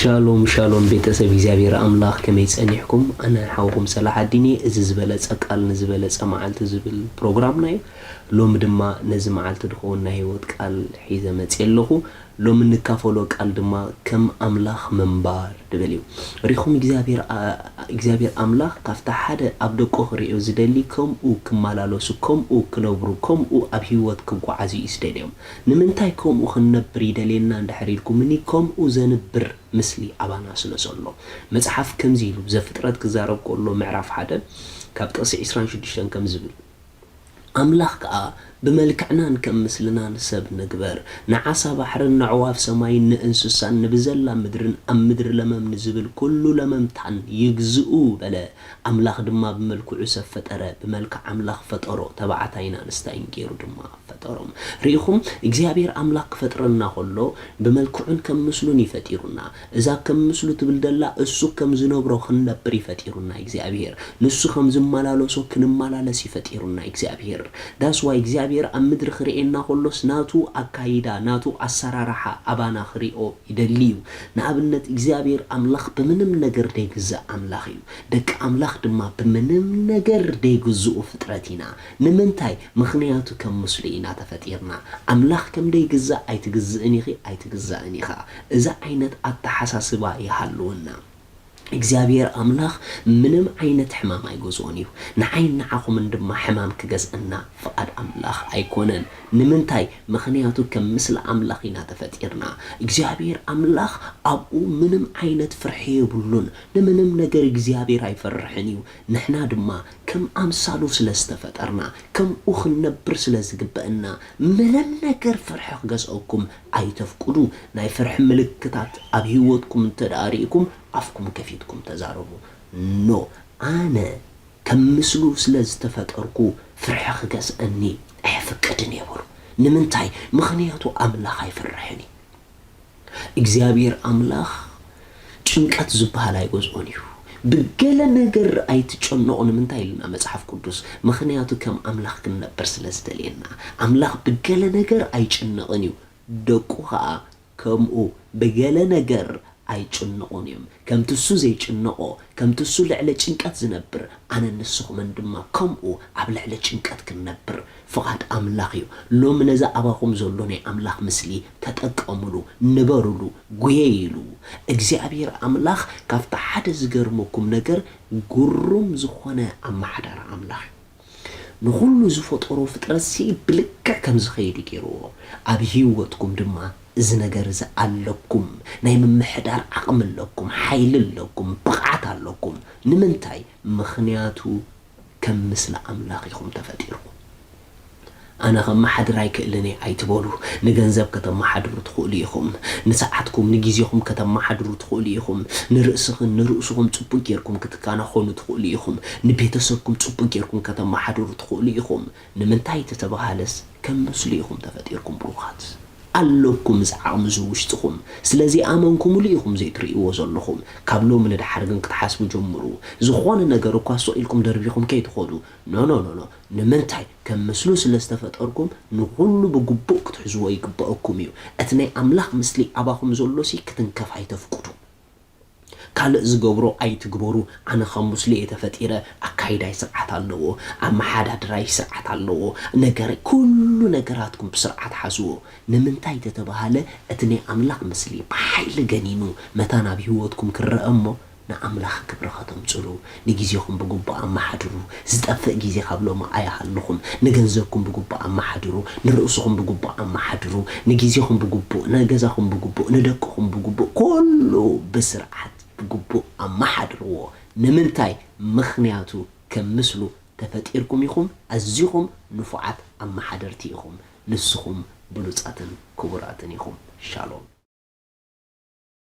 ሻሎም ሻሎም ቤተሰብ እግዚኣብሔር ኣምላኽ፣ ከመይ ጸኒሕኩም? ኣነ ሓውኹም ሰላሓዲን እየ። እዚ ዝበለጸ ቃል ንዝበለጸ መዓልቲ ዝብል ፕሮግራምና እዩ። ሎሚ ድማ ነዚ መዓልቲ ድኸውን ናይ ህይወት ቃል ሒዘ መጽየ ኣለኹ። ሎሚ እንካፈሎ ቃል ድማ ከም ኣምላኽ ምንባር ድብል እዩ። ሪኹም እግዚኣብሔር ኣ-፣ እግዚኣብሔር ኣምላኽ ካብታ ሓደ ኣብ ደቁ ክርእዮ ዝደሊ ከምኡ ክመላለሱ፣ ከምኡ ክነብሩ፣ ከምኡ ኣብ ህይወት ክጓዓዙ እዩ ዝደልዮም። ንምንታይ ከምኡ ክንነብር ይደልየና እንድሕር ኢልኩምኒ፣ ከምኡ ዘንብር ምስሊ ኣባና ስለ ዘሎ። መጽሓፍ ከምዚ ኢሉ ዘፍጥረት ክዛረብ ከሎ ምዕራፍ ሓደ ካብ ጥቕሲ ዕስራን ሽዱሽተን ከም ዝብል፣ ኣምላኽ ከኣ ብመልክዕናን ከም ምስልናን ሰብ ንግበር፣ ንዓሳ ባሕርን ንዕዋፍ ሰማይን ንእንስሳን ንብዘላ ምድርን ኣብ ምድሪ ለመም ንዝብል ኩሉ ለመምታን ይግዝኡ በለ። ኣምላኽ ድማ ብመልክዑ ሰብ ፈጠረ፣ ብመልክዕ ኣምላኽ ፈጠሮ፣ ተባዕታይን ኣንስታይን ገይሩ ድማ ፈጠሮም። ርኢኹም፣ እግዚኣብሔር ኣምላኽ ክፈጥረና ከሎ ብመልክዑን ከም ምስሉን እዩ ፈጢሩና። እዛ ከም ምስሉ ትብል ደላ እሱ ከም ዝነብሮ ክንነብር እዩ ፈጢሩና እግዚኣብሔር። ንሱ ከም ዝመላለሶ ክንመላለስ እዩ ፈጢሩና እግዚኣብሔር። ዳስ ዋይ እግዚኣብሔር ኣብ ምድሪ ክርእየና ከሎስ ናቱ ኣካይዳ፣ ናቱ ኣሰራርሓ ኣባና ክሪኦ ይደሊ እዩ። ንኣብነት እግዚኣብሔር ኣምላኽ ብምንም ነገር ደይግዛእ ኣምላኽ እዩ። ደቂ ኣምላኽ ድማ ብምንም ነገር ደይግዝኡ ፍጥረት ኢና። ንምንታይ? ምኽንያቱ ከም ምስሉ ኢና ተፈጢርና። ኣምላኽ ከም ደይግዛእ ኣይትግዝእን ኢኺ፣ ኣይትግዛእን ኢኻ። እዚ ዓይነት ኣተሓሳስባ ይሃልወና። እግዚኣብሔር ኣምላኽ ምንም ዓይነት ሕማም ኣይገዝኦን እዩ። ንዓይን ንዓኹምን ድማ ሕማም ክገዝአና ፍቓድ ኣምላኽ ኣይኮነን። ንምንታይ? ምኽንያቱ ከም ምስሊ ኣምላኽ ኢና ተፈጢርና። እግዚኣብሔር ኣምላኽ ኣብኡ ምንም ዓይነት ፍርሒ የብሉን። ንምንም ነገር እግዚኣብሔር ኣይፈርሕን እዩ። ንሕና ድማ ከም ኣምሳሉ ስለ ዝተፈጠርና፣ ከምኡ ክንነብር ስለ ዝግበአና፣ ምንም ነገር ፍርሒ ክገዝአኩም ኣይተፍቅዱ። ናይ ፍርሒ ምልክታት ኣብ ህይወትኩም እንተ ደኣ ርኢኩም፣ ኣፍኩም ከፊትኩም ተዛረቡ። ኖ፣ ኣነ ከም ምስሉ ስለ ዝተፈጠርኩ ፍርሒ ክገዝአኒ ኣየፍቅድን እየ በሉ። ንምንታይ? ምኽንያቱ ኣምላኽ ኣይፈርሕን እዩ። እግዚኣብሔር ኣምላኽ ጭንቀት ዝበሃል ኣይገዝኦን እዩ። ብገለ ነገር ኣይትጨነቑ። ንምንታይ ኢልና መጽሓፍ ቅዱስ? ምኽንያቱ ከም ኣምላኽ ክንነብር ስለ ዝደልየና። ኣምላኽ ብገለ ነገር ኣይጭነቕን እዩ። ደቁ ኸኣ ከምኡ ብገለ ነገር ኣይጭነቑን እዮም። ከምቲ እሱ ዘይጭነቖ፣ ከምቲ እሱ ልዕሊ ጭንቀት ዝነብር፣ ኣነን ንስኹምን ድማ ከምኡ ኣብ ልዕሊ ጭንቀት ክንነብር ፍቓድ ኣምላኽ እዩ። ሎሚ ነዚ ኣባኹም ዘሎ ናይ ኣምላኽ ምስሊ ተጠቀምሉ፣ ንበርሉ፣ ጉየይሉ። እግዚኣብሔር ኣምላኽ ካብቲ ሓደ ዝገርመኩም ነገር ግሩም ዝኾነ ኣመሓዳሪ ኣምላኽ እዩ። ንኹሉ ዝፈጠሮ ፍጥረትሲ ብልክዕ ከም ዝኸይድ ገይርዎ። ኣብ ህይወትኩም ድማ እዚ ነገር እዚ ኣለኩም። ናይ ምምሕዳር ዓቕሚ ኣለኩም፣ ሓይሊ ኣለኩም፣ ብቕዓት ኣለኩም። ንምንታይ? ምኽንያቱ ከም ምስሊ ኣምላኽ ኢኹም ተፈጢርኩም። ኣነ ከመሓድር ኣይክእልን እየ ኣይትበሉ። ንገንዘብ ከተመሓድሩ ትኽእሉ ኢኹም። ንሰዓትኩም፣ ንግዜኹም ከተመሓድሩ ትኽእሉ ኢኹም። ንርእስኽን ንርእስኹም ጽቡቕ ጌርኩም ክትከናኸኑ ትኽእሉ ኢኹም። ንቤተሰብኩም ጽቡቕ ጌርኩም ከተመሓድሩ ትኽእሉ ኢኹም። ንምንታይ ተተባሃለስ ከም ምስሉ ኢኹም ተፈጢርኩም ብሩኻት። ኣለኩም እዚ ዓቕሚ እዚ ውሽጥኹም። ስለዚ ኣመንኩምሉ ኢኹም ዘይትርእይዎ ዘለኹም። ካብ ሎሚ ንደሓር ግን ክትሓስቡ ጀምሩ። ዝኾነ ነገር እኳ ስቕ ኢልኩም ደርቢኹም ከይትኸዱ። ኖ፣ ኖ፣ ኖ፣ ኖ። ንምንታይ? ከም ምስሉ ስለ ዝተፈጠርኩም ንኹሉ ብግቡእ ክትሕዝዎ ይግበኣኩም እዩ። እቲ ናይ ኣምላኽ ምስሊ ኣባኹም ዘሎሲ ክትንከፍ ኣይተፍቅዱ። ካልእ ዝገብሮ ኣይትግበሩ። ኣነ ከም ምስሉ እየ ተፈጢረ። ኣካይዳይ ስርዓት ኣለዎ፣ ኣመሓዳድራይ ስርዓት ኣለዎ። ነገረይ፣ ኩሉ ነገራትኩም ብስርዓት ሓዝዎ። ንምንታይ ተተባሃለ፣ እቲ ናይ ኣምላኽ ምስሊ ብሓይሊ ገኒኑ መታን ኣብ ህይወትኩም ክረአ እሞ፣ ንኣምላኽ ክብሪ ከተምጽሉ፣ ንግዜኹም ብግቡእ ኣመሓድሩ። ዝጠፍእ ግዜ ካብ ሎሚ ኣይሃልኹም። ንገንዘብኩም ብግቡእ ኣመሓድሩ፣ ንርእስኹም ብግቡእ ኣመሓድሩ፣ ንግዜኹም ብግቡእ፣ ንገዛኹም ብግቡእ፣ ንደቅኹም ብግቡእ፣ ኩሉ ብስርዓት ብግቡእ ኣመሓድርዎ። ንምንታይ? ምኽንያቱ ከም ምስሉ ተፈጢርኩም ኢኹም። ኣዚኹም ንፉዓት ኣመሓደርቲ ኢኹም። ንስኹም ብሉጻትን ክቡራትን ኢኹም። ሻሎም።